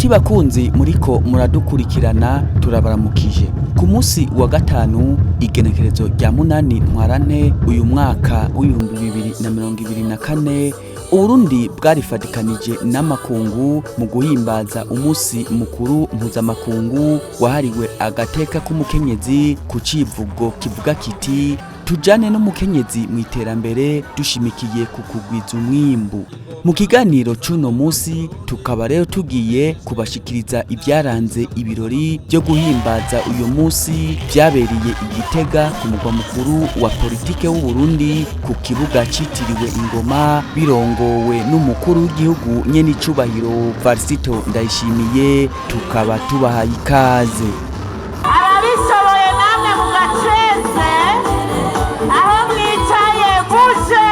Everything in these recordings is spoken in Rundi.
Nshuti bakunzi muriko muradukurikirana, turabaramukije. Ku munsi wa gatanu, igenekerezo rya 8 Ntwarante uyu mwaka w'2024, Uburundi bwarifatikanije n'amakungu mu guhimbaza umunsi mukuru mpuzamakungu wahariwe agateka k'umukenyezi, ku civugo kivuga kiti: "Tujane n'umukenyezi mu iterambere dushimikiye ku kugwiza umwimbu." Mu kiganiro c'uno munsi tukaba rero tugiye kubashikiriza ibyaranze ibirori byo guhimbaza uyu munsi byabereye i Gitega, ku mugwa mukuru wa politike w'u Burundi, ku kibuga citiriwe Ingoma, birongowe n'umukuru w'igihugu nyenicubahiro Varisito Ndayishimiye. Tukaba tubahaye ikaze. Ababishoboye namwe mugaceze aho mwicaye, buje.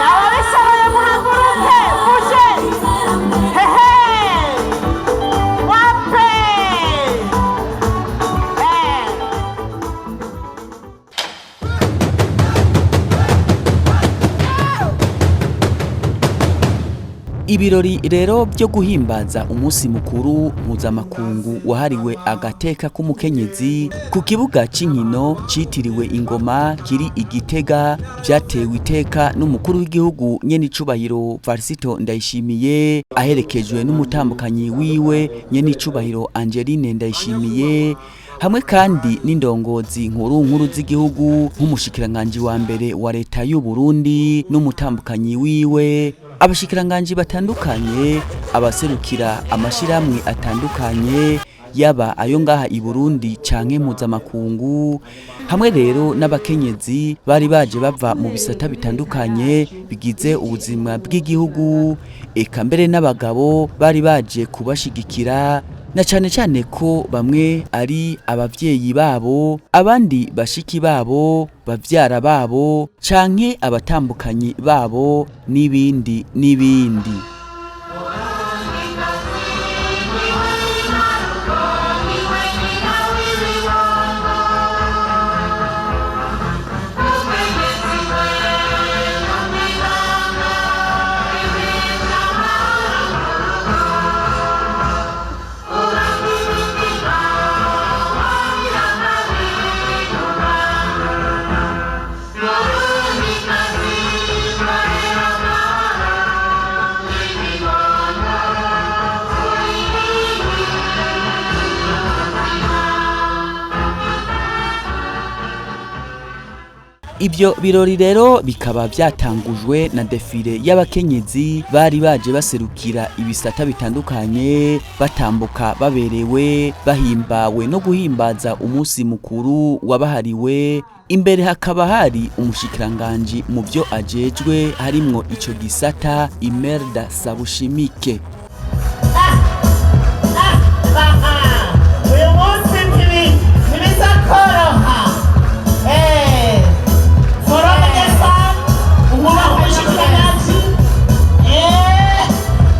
Ababishoboye muhaguruke, buje hehe wape. Ibirori rero byo guhimbaza umunsi mukuru mpuzamakungu wahariwe agateka k'umukenyezi ku kibuga c'inkino citiriwe Ingoma kiri i Gitega vyatewe iteka n'umukuru w'igihugu nyenicubahiro Varisito Ndayishimiye, aherekejwe n'umutambukanyi wiwe nyenicubahiro Angeline Ndayishimiye, hamwe kandi n'indongozi nkuru nkuru z'igihugu nk'umushikiranganji wa mbere wa leta y'u Burundi n'umutambukanyi wiwe, abashikiranganji batandukanye, abaserukira amashirahamwe atandukanye, yaba ayo ngaha i Burundi canke mpuzamakungu, hamwe rero n'abakenyezi bari baje bava mu bisata bitandukanye bigize ubuzima bw'igihugu, eka mbere n'abagabo bari baje kubashigikira, na cane cane ko bamwe ari abavyeyi babo, abandi bashiki babo, bavyara babo canke abatambukanyi babo, n'ibindi n'ibindi. Ibyo birori rero bikaba byatangujwe na défilé y'abakenyezi bari baje baserukira ibisata bitandukanye, batambuka baberewe, bahimbawe no guhimbaza umunsi mukuru wabahariwe. Imbere hakaba hari umushikiranganji mu byo ajejwe harimwo ico gisata, Imelda Sabushimike. Uyu munsi ntibiza koroha. Forum des femmes, umwubaha umushikiranganji,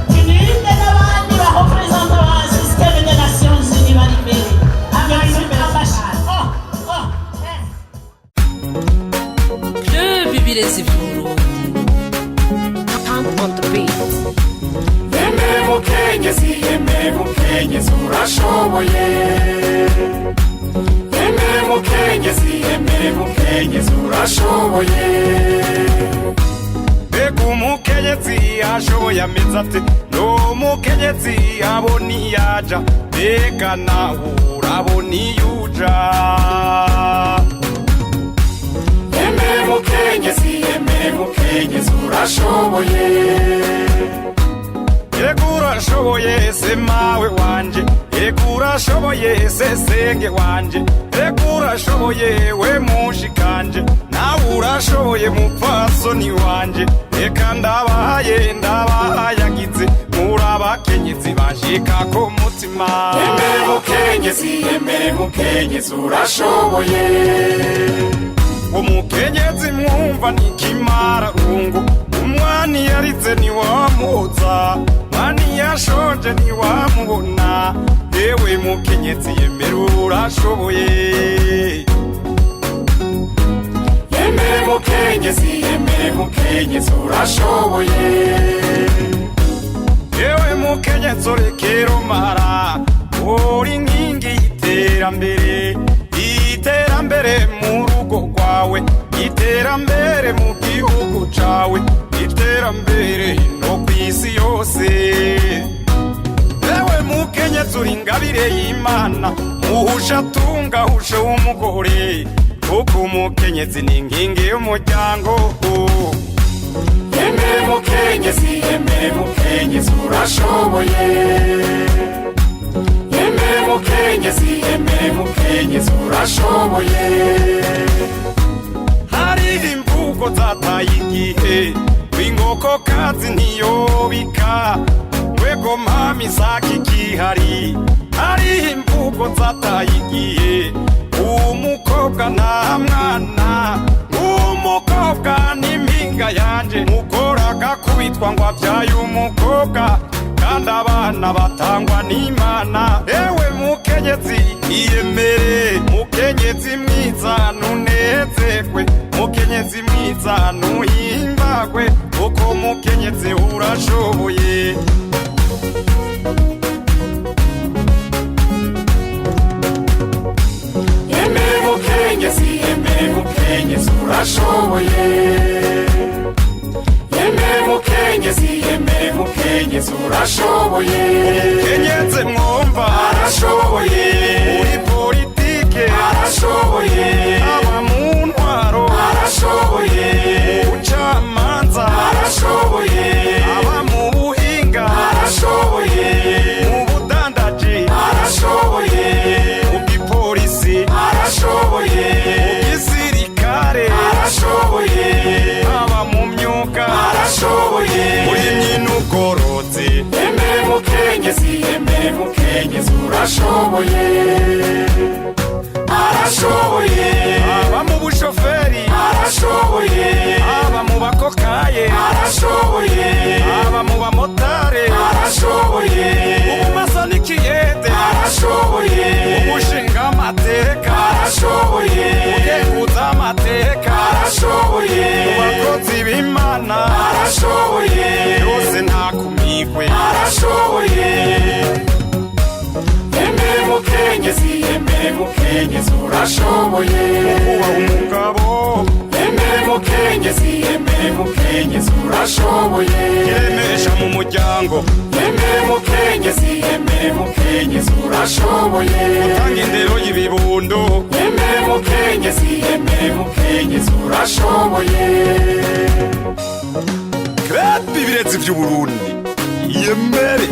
tuninde n'abandi ba représentants ba système des Nations Unies bari imbere. Amashi, amashi. Oh, oh, eh. Club Ibirezi vy'Uburundi. Yemere mukenyezi, yemere mukenyezi, urashoboye. Yemere mukenyezi, yemere mukenyezi, urashoboye. Mbega umukenyezi ashoboye ameze ate? Ni umukenyezi abona iyaja, mbega nawe urabona iyo uja? Yemere mukenyezi, yemere mukenyezi, urashoboye. Yego urashoboye se mawe wanje, yego urashoboye se senge wanje, yego urashoboye we mushikanje, nawe urashoboye mupfasoni wanje. Reka ndabahaye, ndabahayagize, muri abakenyezi bashika ku mutima. Yemere mukenyezi, yemere mukenyezi, urashoboye. Umukenyezi mwumva nikimara rungu. Umwana yarize ntiwamuhoza, mwana yashonje ntiwamubona. Yewe mukenyezi, yemera urashoboye. Yemere mukenyezi, yemere mukenyezi, urashoboye. Ewe mukenyezi urekera umara, uri inkingi y'iterambere, iterambere mu rugo rwawe, iterambere mu gihugu cawe, iterambere no kw'isi yose. Ewe mukenyezi uri ingabire y'Imana, muhusha tunga hushe w'umugore, kuko umukenyezi ni inkingi y'umuryango. Emere mukenyezi, emere mukenyezi urashoboye. Emere mukenyezi, emere mukenyezi urashoboye. Hari imvugo zataye igihe, w'inkokokazi ntiyobika, rwego mpami isake ikihari. Hari imvugo zataye igihe, umukobwa nta mwana, umukobwa n'impinga yanje, mukora agakubitwa ngo abyaye umukobwa, kandi abana batangwa n'Imana. Ewe mukenyezi iyemere, mukenyezi mwiza ntunezerwe, mukenyezi mwiza ntuhimbagwe, kuko mukenyezi urashoboye. Emere mukenyezi, emere mukenyezi urashoboye. Emere mukenyezi, emere mukenyezi urashoboye. Umukenyezi mwumva arashoboye, muri politike arashoboye, aba mu ntwaro arashoboye, mu bucamanza arashoboye, aba mu buhinga arashoboye, mu budandaji arashoboye, mu gipolisi arashoboye, mu gisirikare arashoboye, aba mu myuga arashoboye, muri myinugorozi. Emere mukenyezi, emere mukenyezi urashoboye, arashoboye, aba mu bushoferi arashoboye, aba mu bakokaye arashoboye, aba mu bamotare arashoboye, ubumasa n'ikiyede arashoboye, umushinga amateka arashoboye, ugenguza amateka arashoboye, mu bakozi b'Imana arashoboye, yose nta kumigwe arashoboye. Emere mukenyezi, emere mukenyezi urashoboye. Kuba umugabo. Emere mukenyezi, emere mukenyezi urashoboye. Kiremesha mu muryango. Emere mukenyezi, emere mukenyezi urashoboye. Utanga indero y'ibibundo. Emere mukenyezi, emere mukenyezi urashoboye. Krepi ibirezi vy'Uburundi yemere.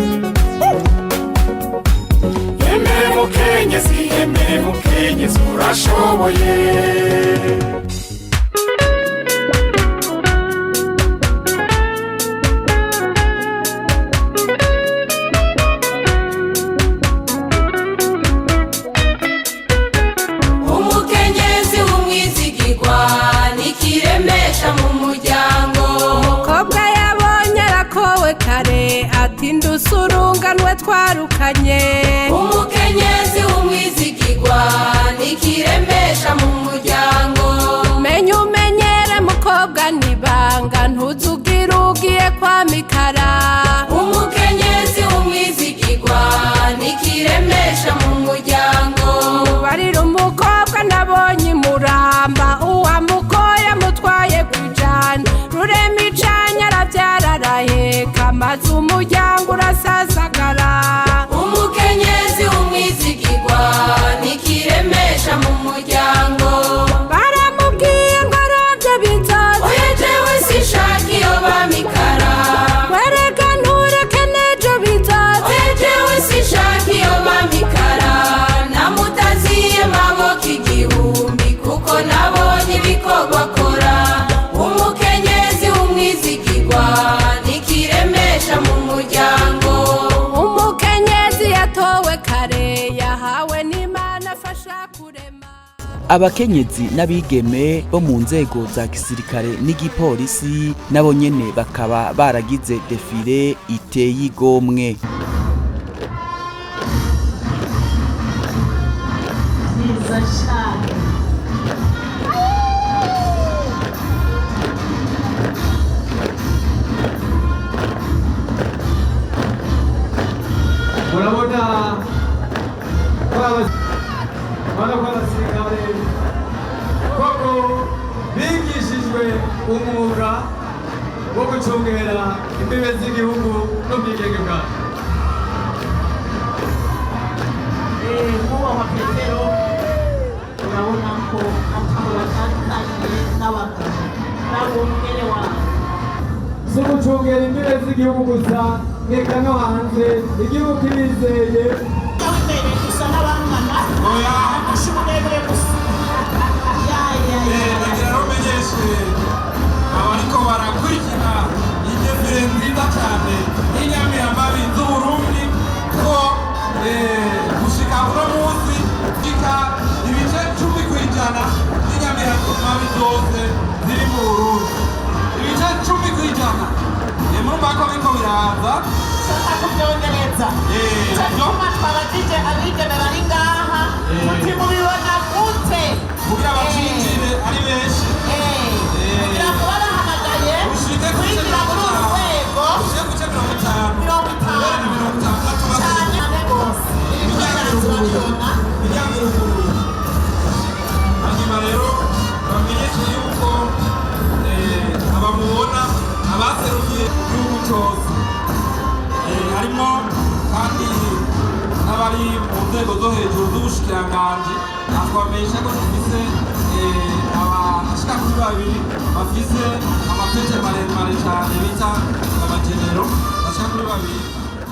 Emere mukenyezi, emere mukenyezi urashoboye. Umukenyezi w'umwizigirwa nikiremesha mu muryango. Umukobwa yabonye arakowe kare, ati ndusurunganwe twarukanye. Umukenyezi w'umwizigirwa nikiremesha mu muryango. Menya umenyere mukobwa nibanga, ntuzugire ugiye kwa mikara. Umukenyezi w'umwizigirwa nikiremesha mu muryango. Barira umukobwa nabonye imuramba, uwamukoye amutwaye kwijana, rurema icanya arabyara araheka, maze umuryango urasasagara. Umukenyezi w'umwizigirwa nikiremesha mu muryango. Baramubwiye ngo arabye bizoze. Oya jewe sinshaka iyo bamikara. Wereka ntureke n'ejo bizoze. Oya jewe sinshaka iyo bamikara, namutaziye maboko igihumbi, kuko nabonye ibikorwa akora. Umukenyezi w'umwizigirwa nikiremesha mu muryango. Umukenyezi yatowe kare, yahawe n'Imana afasha kurema. Abakenyezi n'abigeme bo mu nzego za gisirikare n'igipolisi nabo nyene bakaba baragize défilé iteye igomwe. Nziza cyane. Umwuga wo gucungera imbibe z'igihugu n'ubwigenge bwacu. Nk'uwo Petero, urabona ko atabo batandukanye n'abagabo nabo umwere wabo. Si ugucungera imbibe z'igihugu gusa, reka no hanze igihugu kibizeye. Imbere dusa n'abangana. Oya. Kurusha uburebure gusa. Ya, ya, ya. Nagira rero menyeshe abariko barakurikira i défilé nziza cyane y'inyamiramabi z'Uburundi ko gushika uno munsi shika 10% by'inyamiramabi zose ziri mu Burundi, 10%. Murumva ko biriko biraza. Shaka kubyongereza. Icyo gituma twabajije abigeme bari ngaha tuti: "Mubibona gute?" Kugira bacinjire ari benshi. Kugira ngo babahamagaye Ushike ku bice kwinjira muri uru 50. rwego. Ushike ku bice 50. 50. Guhera 60. Cyane rwose, ibikoresho turabibona. Imiryango iruguruye. Hanyuma rero bamenyeshe yuko abamubona abaserukiye igihugu cyose, harimo kandi n'abari mu nzego zo hejuru z'ubushikiranganji. Twamenyesha ko dufise abashika kuri babiri bafise amapete maremare cyane bita abagenero, bashika kuri babiri.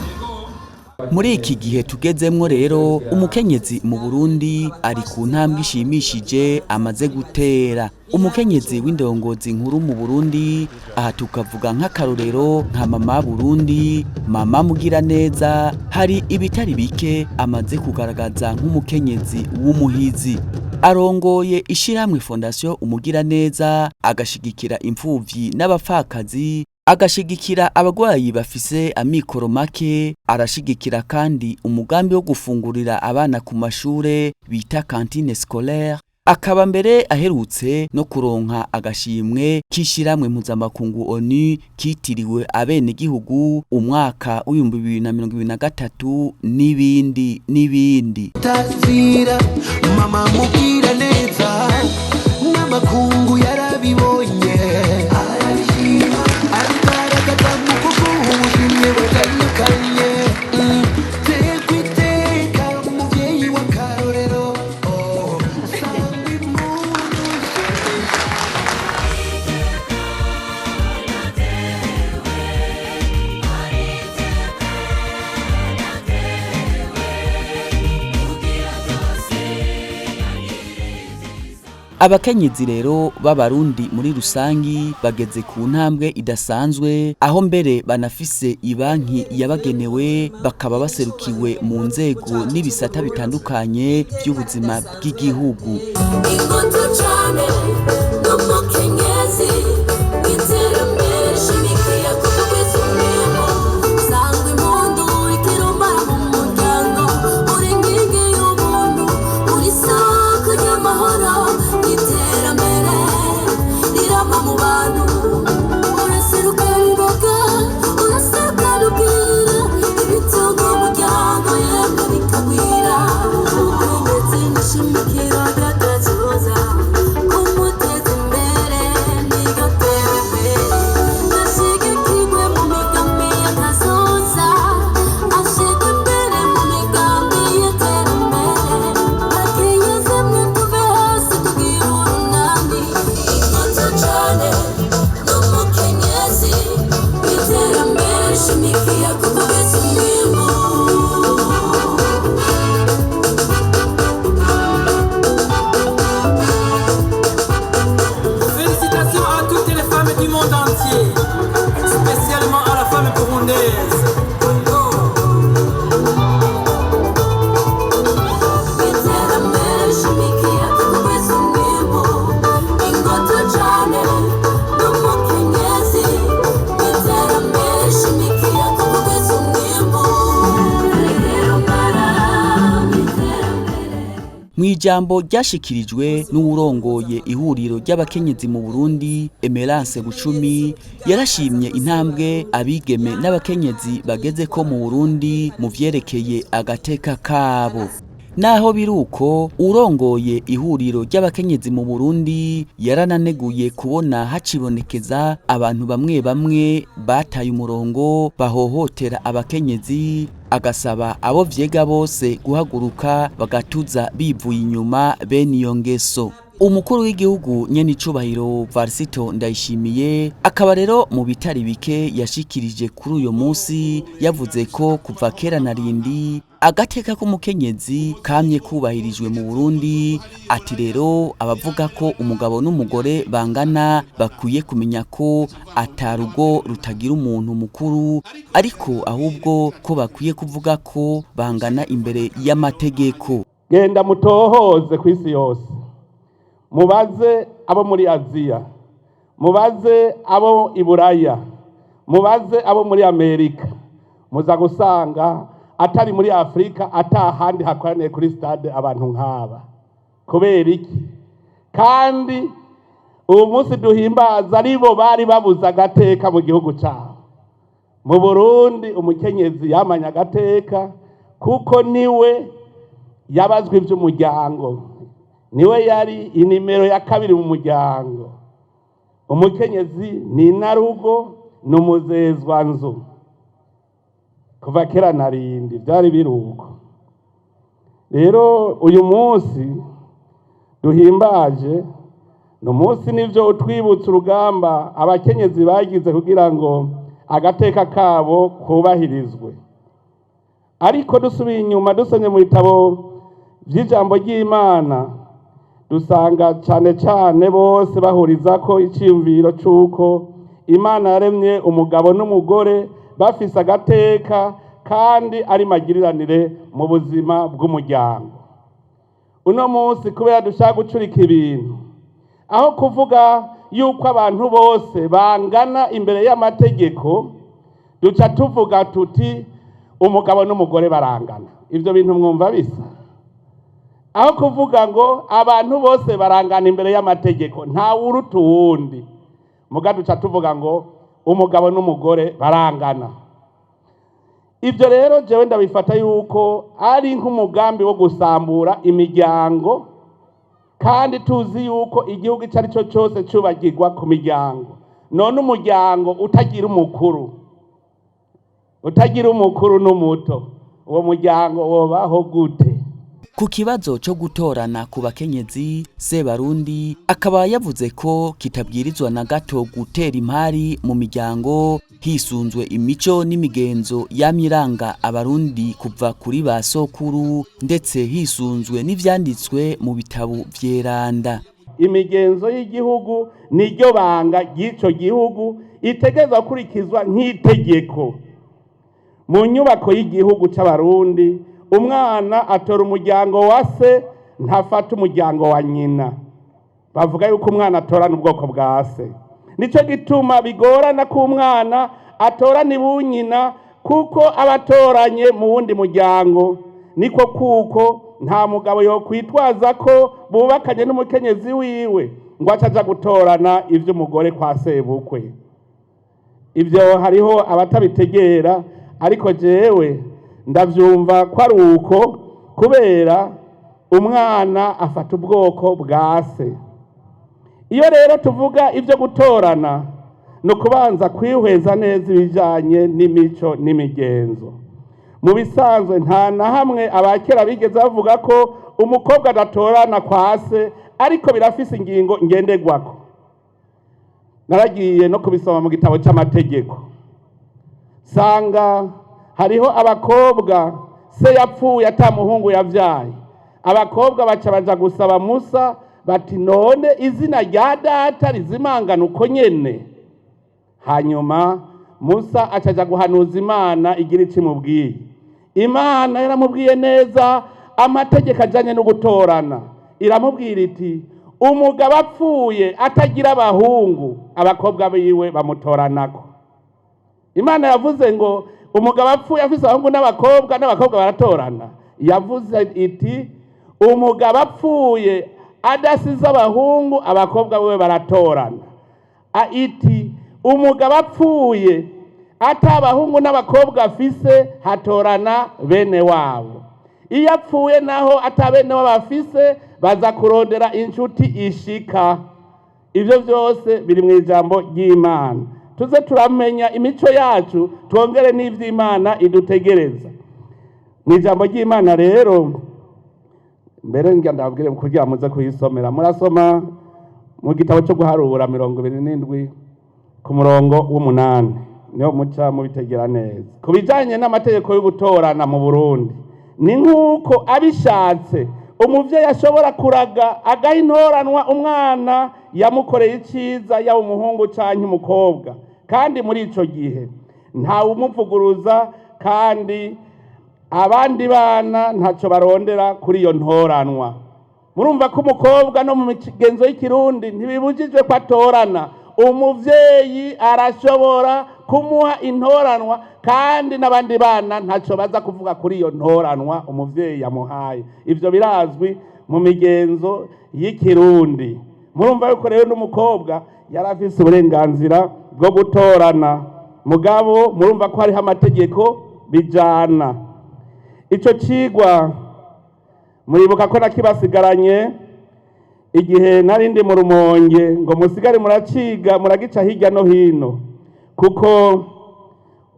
Yego. Muri iki gihe tugezemwo rero, umukenyezi mu Burundi ari ku ntambwe ishimishije amaze gutera. Umukenyezi w'indongozi nkuru mu Burundi, aha tukavuga nk'akarorero nka Mama Burundi, Mama Mugiraneza, hari ibitari bike amaze kugaragaza nk'umukenyezi w'umuhizi. Arongoye ishyirahamwe Fondation Umugiraneza, agashigikira imfuvyi n'abapfakazi, agashigikira abagwayi bafise amikoro make, arashigikira kandi umugambi wo gufungurira abana ku mashure bita cantine scolaire, akaba mbere aherutse no kuronka agashimwe k'ishyirahamwe mpuzamakungu ONU kitiriwe abenegihugu umwaka w'2023, n'ibindi n'ibindi. Tazira Mama Mubwira Neza, n'amakungu yarabibonye, arabishima, abigaragaza mu kuguha ubushimwe butandukanye. Tekwa iteka umubyeyi w'akarorero, oh, sangwa impundu. Abakenyezi rero b'Abarundi muri rusangi bageze ku ntambwe idasanzwe, aho mbere banafise ibanki yabagenewe, bakaba baserukiwe mu nzego n'ibisata bitandukanye by'ubuzima bw'igihugu. Ingoto cane n'umukenyezi w'iterambere, shimikiye kugwiza umwimbu. Sangwa impundu ikirumara mu muryango, uri inkingi y'ubuntu, uri isoko ry'amahoro n'iterambere rirama mu bantu. Uraserukana imboga, uraserukana ubwira, ibitunga umuryango yemwe bikagwira. Umukenyezi n'ishimikiro ry'akazoza, kumuteza imbere niyo terambere. Ashigikirwe mu migambi y'akazoza, ashigwe imbere mu migambi y'iterambere. Bakenyezi mwe, tuve hasi tugire urunani. Inkoto cane n'umukenyezi w'iterambere, shimikiye kugwiza umwimbu. Félicitations à toutes les femmes du monde entier, spécialement à la femme burundaise. Oh. Iterambere shimikiye kugwiza umwimbu. Ingoto cane n'umukenyezi iterambere, shimikiye kugwiza umwimbu. Mu ijambo ryashikirijwe n'uwurongoye ihuriro ry'abakenyezi mu Burundi, Emerance Bucumi, yarashimye intambwe abigeme n'abakenyezi bageze ko mu Burundi mu vyerekeye agateka kabo. Naho biruko, urongoye ihuriro ry'abakenyezi mu Burundi yarananeguye kubona hacibonekeza abantu bamwe bamwe bataye umurongo bahohotera abakenyezi, agasaba abo vyega bose guhaguruka bagatuza bivuye inyuma bene iyo ngeso. Umukuru w'igihugu nyene icubahiro Varisito Ndayishimiye akaba rero mu bitari bike yashikirije kuri uyo munsi yavuze ko kuva kera na rindi agateka k'umukenyezi kamye kubahirijwe mu Burundi. Ati rero abavuga ko umugabo n'umugore bangana bakwiye kumenya ko atarugo rutagira umuntu mukuru, ariko ahubwo ko bakwiye kuvuga ko bangana imbere y'amategeko. Genda mutohoze ku isi yose, mubaze abo muri Aziya, mubaze abo i Buraya, mubaze abo muri Amerika, muza gusanga atari muri Afurika atahandi hakoraniye kuri stade abantu nk'aba. Kubera iki? Kandi ubu munsi duhimbaza aribo bari babuze agateka mu gihugu cyabo. Mu Burundi umukenyezi yamanye agateka kuko niwe yabazwa iby'umuryango, niwe yari inimero ya kabiri mu muryango. Umukenyezi ni inarugo, ni umuzezwanzu. Kuva kera na rindi byari biruko. Rero uyu munsi duhimbaje ni umunsi nivyo utwibutsa urugamba abakenyezi bagize kugira ngo agateka kabo kubahirizwe. Ariko dusubiye inyuma dusomye mu bitabo vy'ijambo ry'Imana, dusanga cane cane bose bahuriza ko iciyumviro c'uko Imana yaremye umugabo n'umugore bafise agateka kandi ari magiriranire mu buzima bw'umuryango. Uno munsi kubera dushaka gucurika ibintu, aho kuvuga yuko abantu bose bangana imbere y'amategeko, duca tuvuga tuti umugabo n'umugore barangana. Ivyo bintu mwumva bisa? Aho kuvuga ngo abantu bose barangana imbere y'amategeko, nta wuruta uwundi, muga duca tuvuga ngo umugabo n'umugore barangana. Ibyo rero jewe ndabifata yuko ari nk'umugambi wo gusambura imiryango, kandi tuzi yuko igihugu icyo ari cyo cyose cubagirwa ku miryango. None umuryango utagira umukuru, utagira umukuru n'umuto, uwo muryango wobaho gute? Ku kibazo cyo gutorana ku bakenyezi, Sebarundi akaba yavuze ko kitabwirizwa na gato gutera impari mu miryango, hisunzwe imico n'imigenzo yamiranga abarundi kuva kuri ba sokuru, ndetse hisunzwe n'ivyanditswe mu bitabo vyeranda. Imigenzo y'igihugu niryo banga ry'ico gihugu itegerezwa gukurikizwa nk'itegeko. Mu nyubako y'igihugu c'abarundi, umwana atora umuryango wa se, ntafata umuryango wa nyina. Bavuga yuko umwana atorana ubwoko bwa se. Nico gituma bigorana ko umwana atorana ibunyina, kuko aba atoranye mu wundi muryango. Niko kuko nta mugabo yokwitwaza ko bubakanye n'umukenyezi wiwe ngo ace aja gutorana ivy'umugore kwa sebukwe. Ivyo hariho abatabitegera, ariko jewe ndavyumva ko ari uko, kubera umwana afata ubwoko bwa se. Iyo rero tuvuga ibyo gutorana, ni ukubanza kwihweza neza ibijanye n'imico n'imigenzo. Mu bisanzwe nta na hamwe abakera bigeze bavuga ko umukobwa adatorana kwa se, ariko birafise ingingo ngenderwako. Naragiye no kubisoma mu gitabo c'amategeko, sanga hariho abakobwa se yapfuye ata muhungu yavyaye. Abakobwa baca baja gusaba Musa bati none izina rya data rizimangana uko nyene? Hanyuma Musa acaja guhanuza Imana igira ico imubwiye. Imana yaramubwiye neza amategeko ajanye no gutorana, iramubwira iti umugabo apfuye atagira abahungu, abakobwa biwe bamutoranako. Imana yavuze ngo umugabo apfuye afise abahungu n'abakobwa, n'abakobwa baratorana. Yavuze iti umugabo apfuye adasize abahungu, abakobwa biwe baratorana. Iti umugabo apfuye ata abahungu n'abakobwa afise, hatorana bene wabo. Iyo apfuye naho atabene bafise, baza kurondera inshuti ishika. Ibyo byose biri mu ijambo ry'Imana. Tuze turamenya imico yacu, twongere n'ivy'Imana idutegereza mu ijambo ry'Imana. Rero mbere ngira ndababwire kugira muze kuyisomera, murasoma mu gitabo cyo guharura 27 ku murongo w'8, niho muca mubitegera neza. Ku bijanye n'amategeko yo gutorana mu Burundi, ni nk'uko abishatse umuvyeyi ashobora kuraga agaha intoranwa umwana yamukoreye iciza, yaba umuhungu canke umukobwa, kandi muri ico gihe ntawumuvuguruza, kandi abandi bana ntaco barondera kuri iyo ntoranwa. Murumva ko umukobwa no mu migenzo y'ikirundi ntibibujijwe ko atorana. Umuvyeyi arashobora kumuha intoranwa, kandi n'abandi bana ntaco baza kuvuga kuri iyo ntoranwa umuvyeyi yamuhaye. Ivyo birazwi mu migenzo y'ikirundi. Murumva yuko rero n'umukobwa yari afise uburenganzira bwo gutorana, mugabo murumva ko hariho amategeko bijana. Ico cigwa muribuka ko nakibasigaranye igihe nari ndi mu Rumonge, ngo musigare muraciga, muragica hirya no hino, kuko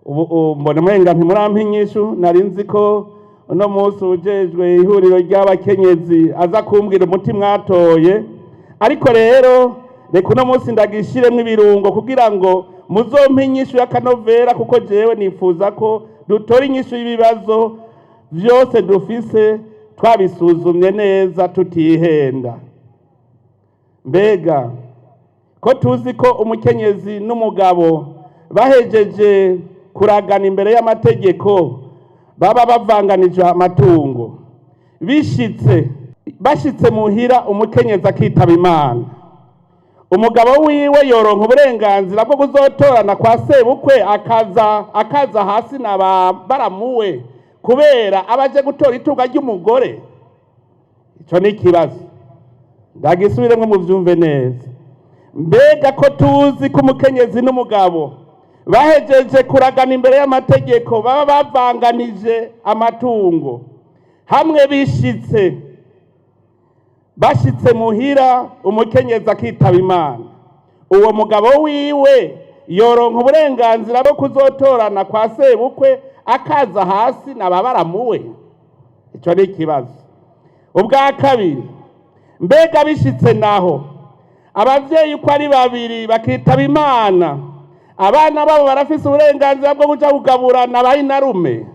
ubu mbona umenga ntimurampa inyishu. Nari nzi ko uno munsi ujejwe ihuriro ry'abakenyezi aza kumbwira umuti mwatoye, ariko rero reka uno munsi ndagishiremwo ibirungo kugira ngo muzompe inyishu y'akanovera, kuko jewe nifuza ko dutora inyishu y'ibibazo vyose dufise twabisuzumye neza, tutihenda. Mbega ko tuzi ko umukenyezi n'umugabo bahejeje kuragana imbere y'amategeko baba bavanganije amatungo, bishitse bashitse muhira umukenyezi akitaba Imana, umugabo wiwe yoronka uburenganzira bwo kuzotorana kwa sebukwe, akaza hasi na ba baramuwe, kubera abaje gutora itunga ry'umugore? Ico ni ikibazo, ndagisubiremwo muvyumve neza. Mbega ko tuzi ko umukenyezi n'umugabo bahejeje kuragana imbere y'amategeko baba bavanganije amatungo, hamwe bishitse bashitse muhira umukenyezi akitaba Imana, uwo mugabo wiwe yoronka uburenganzira bwo kuzotorana kwa sebukwe, akaza hasi na ba baramuwe? Ico ni ikibazo. Ubwa kabiri, mbega bishitse naho abavyeyi uko ari babiri bakitaba Imana, abana babo barafise uburenganzira bwo kuja kugaburana bayinarume?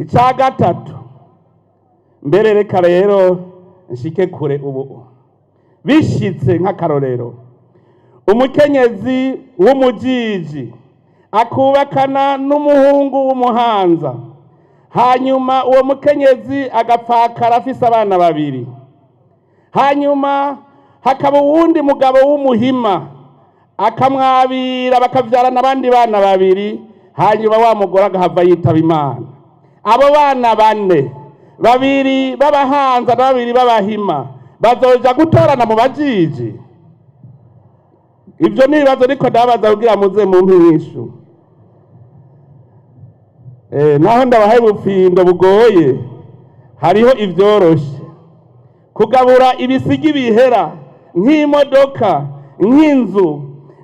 Ica gatatu, mbere reka rero nshike kure ubu, bishitse nk'akarorero umukenyezi w'umujiji akubakana n'umuhungu w'umuhanza, hanyuma uwo mukenyezi agapfakara afise abana babiri, hanyuma hakaba uwundi mugabo w'umuhima akamwabira, bakavyarana abandi bana babiri, hanyuma wa mugore agahava yitaba Imana, abo bana bane, babiri b'abahanza na babiri b'abahima, bazoja gutorana mu bajiji? Ivyo ni ibibazo niko ndabaza kugira muze mumpe inyishu. Naho ndabahaye ubufindo bugoye, hariho ivyoroshe: kugabura ibisigi bihera nk'imodoka, nk'inzu,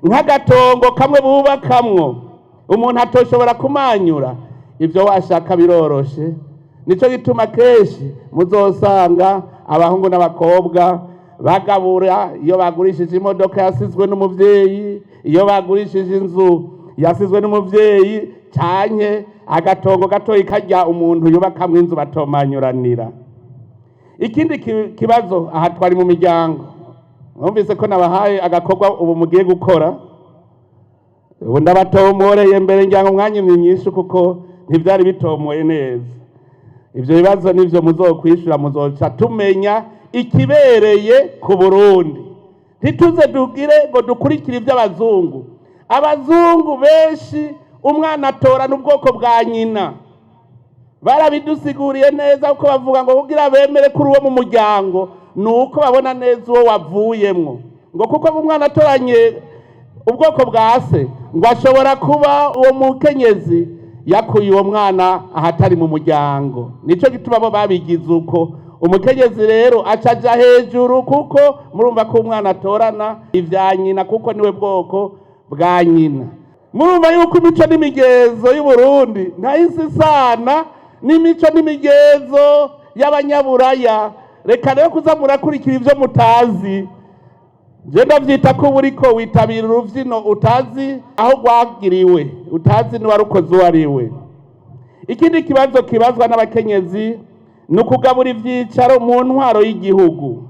nk'agatongo kamwe bubakamwo umuntu atoshobora kumanyura, ibyo washaka biroroshe. Nico gituma kenshi muzosanga abahungu n'abakobwa bagabura iyo bagurishije imodoka yasizwe n'umuvyeyi, iyo bagurishije inzu yasizwe n'umuvyeyi, canke agatongo gatoyi karya umuntu yubakamwo inzu batomanyuranira. Ikindi kibazo, aha twari mu miryango, mwumvise ko nabahaye agakorwa ubu mugiye gukora. Ubu ndabatomoreye mbere, ngira ngo mwanyimye nyinshi kuko ntivyari bitomoye neza. Ivyo bibazo nivyo muzokwishura, muzoca tumenya ikibereye ku Burundi. Ntituze dugire ngo dukurikire ivy'abazungu. Abazungu benshi umwana atorana ubwoko bwa nyina. Barabidusiguriye neza kuko bavuga ngo kugira bemere kuri uwo mu muryango ni uko babona neza uwo wavuyemwo, ngo kuko umwana atoranye ubwoko bwa se ngo ashobora kuba uwo mukenyezi. Yakuye uwo mwana ahatari mu muryango. Nico gituma bo babigize uko. Umukenyezi rero aca aja hejuru, kuko murumva ko umwana atorana ivya nyina, kuko niwe bwoko bwa nyina. Murumva yuko imico n'imigenzo y'Uburundi ntayisi isana n'imico n'imigenzo y'Abanyaburaya. Reka rero kuza murakurikira ivyo mutazi. Je ndavyita ko buriko witabira uruvyino utazi aho rwagiriwe, utazi n'uwarukoze uwo ari we. Ikindi kibazo kibazwa n'abakenyezi ni ukugabura ivyicaro mu ntwaro y'igihugu.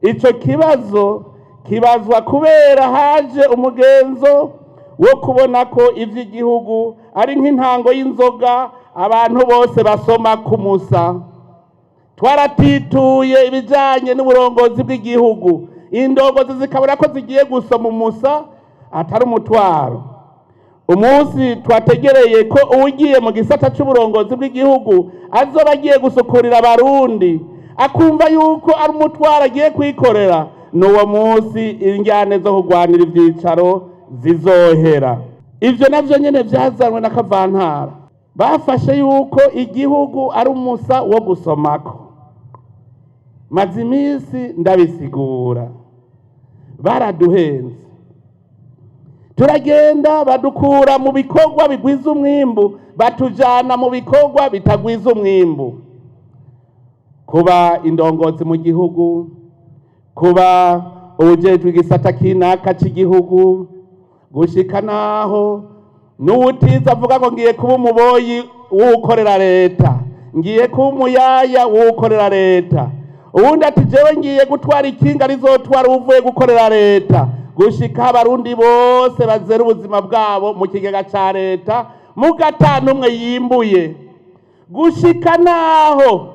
Ico kibazo kibazwa kubera haje umugenzo wo kubona ko ivy'igihugu ari nk'intango y'inzoga abantu bose basoma kumusa. Twaratituye ibijanye n'uburongozi bw'igihugu, indongozi zikabona ko zigiye gusoma umusa atari umutwaro. Umunsi twategereye ko uwugiye mu gisata c'uburongozi bw'igihugu azoba agiye gusukurira Abarundi, akumva yuko ari umutwaro agiye kwikorera, n'uwo munsi injyane zo kurwanira ivyicaro zizohera. Ivyo navyo nyene vyazanwe na kavantara. Bafashe yuko igihugu ari umusa wo gusomako. Maze iminsi ndabisigura, baraduhenze, turagenda badukura mu bikorwa bigwiza umwimbu, batujana mu bikorwa bitagwiza umwimbu. Kuba indongozi mu gihugu, kuba uwujejwe igisata kinaka c'igihugu, gushika naho n'uwutiza avuga ngo ngiye kuba umuboyi w'ukorera leta, ngiye kuba umuyaya w'ukorera leta, uwundi ati jewe ngiye gutwara ikinga rizotwara uwuvuye gukorera leta, gushika Abarundi bose bazera ubuzima bwabo mu kigega ca leta, mugatanu umwe yimbuye, gushika naho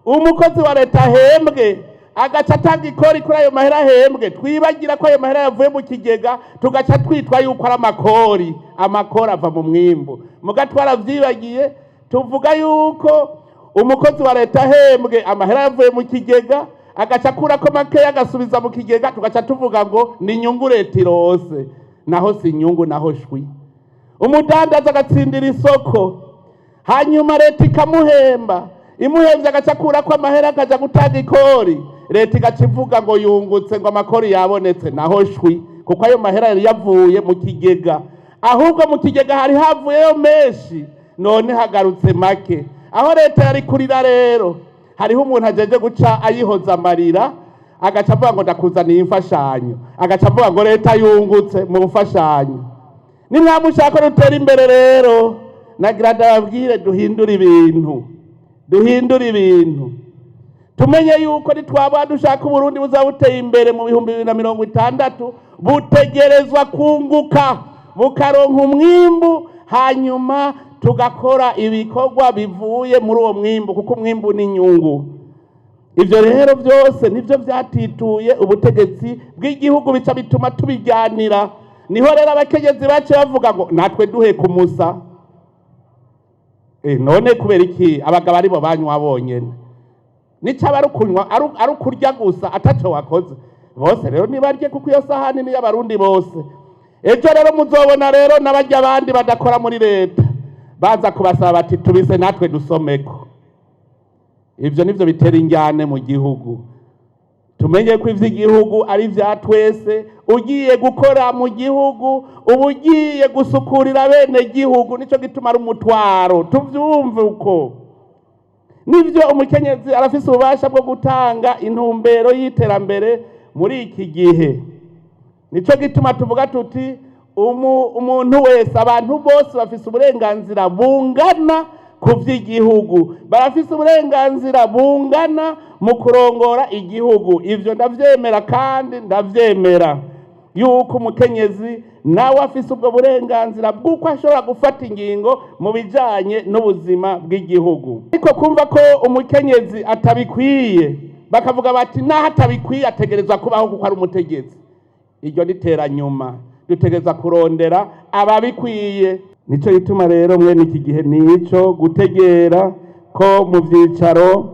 umukozi wa leta ahembwe agaca atanga ikori kuri ayo mahera ahembwe. Twibagira ko ayo mahera yavuye mu kigega, tugaca twitwa yuko ari amakori. Amakori ava mu mwimbu, muga twaravyibagiye, tuvuga yuko umukozi wa leta ahembwe amahera yavuye mu kigega, agaca akurako makeya agasubiza mu kigega, tugaca tuvuga ngo ni inyungu leta irose. Naho si inyungu, naho shwi. Umudandaza agatsindira isoko, hanyuma leta ikamuhemba. Imuhemvye agaca akurako amahera akaja gutanga ikori, leta igaca ivuga ngo yungutse, ngo amakori yabonetse. Naho shwi, kuko ayo mahera yari yavuye mu kigega. Ahubwo mu kigega hari havuyeyo menshi, none hagarutse make. Aho leta yari kurira rero, hariho umuntu ajeje guca ayihoza amarira, agaca avuga ngo ndakuzaniye imfashanyo, agaca avuga ngo leta yungutse mu mfashanyo. Nimwamushaka rutera imbere rero, nagira ndababwire duhindure ibintu, duhindure ibintu. Tumenye yuko nitwaba dushaka Uburundi buzaba buteye imbere mu 2060, butegerezwa kunguka, bukaronka umwimbu, hanyuma tugakora ibikorwa bivuye muri uwo mwimbu, kuko umwimbu ni inyungu. Ivyo rero byose nivyo vyatituye ubutegetsi bw'igihugu, bica bituma tubijyanira. Niho rero abakenyezi bace bavuga ngo natwe duhe kumusa. None kubera iki abagabo aribo banywa bonyene? Nico aba ari ukunywa, ari ukurya gusa ataco wakoze. Bose rero nibarye, kuko iyo sahani ni iy'Abarundi bose. Ejo rero muzobona rero n'abarya abandi badakora muri leta baza kubasaba bati tubise natwe dusomeko. Ivyo nivyo bitera injyane mu gihugu. Tumenye ko ivy'igihugu ari vya twese. Ugiye gukora mu gihugu uba ugiye gusukurira bene gihugu, nico gituma ari umutwaro. Tuvyumve uko. Nivyo, umukenyezi arafise ububasha bwo gutanga intumbero y'iterambere muri iki gihe. Nico gituma tuvuga tuti umuntu wese, abantu bose bafise uburenganzira bungana ku vy'igihugu, barafise uburenganzira bungana mu kurongora igihugu. Ivyo ndavyemera, kandi ndavyemera yuko umukenyezi nawe afise ubwo burenganzira bw'uko ashobora gufata ingingo mu bijanye n'ubuzima bw'igihugu. Ariko kumva ko umukenyezi atabikwiye, bakavuga bati naho atabikwiye ategerezwa kubaho kuko ari umutegetsi, iryo ni teranyuma. Dutegereza kurondera ababikwiye. Nico gituma rero mwene iki gihe nico gutegera ko mu vyicaro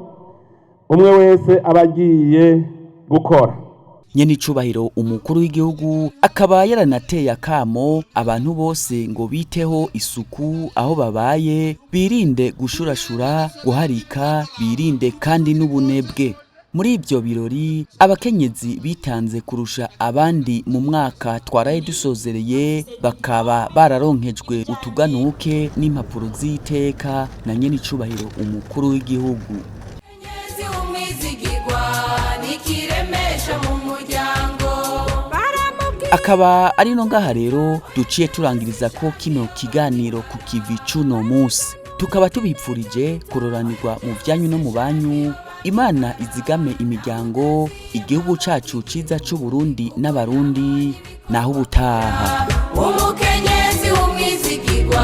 umwe wese aba agiye gukora. Nyenicubahiro umukuru w'igihugu akaba yaranateye akamo abantu bose ngo biteho isuku aho babaye, birinde gushurashura, guharika, birinde kandi n'ubunebwe. Muri ibyo birori abakenyezi bitanze kurusha abandi mu mwaka twaraye dusozereye bakaba bararonkejwe utuganuke n'impapuro z'iteka na nyenicubahiro umukuru w'igihugu. Umukenyezi w'umwizigirwa nikiremesha mu muryango. Akaba ari no ngaha rero duciye turangiriza ko kino kiganiro ku kivi c'uno musi, tukaba tubipfurije kuroranirwa mu vyanyu no mu banyu. Imana izigame imiryango, igihugu cacu ciza c'u Burundi n'Abarundi. Naho ubutaha. Umukenyezi w'umwizigirwa.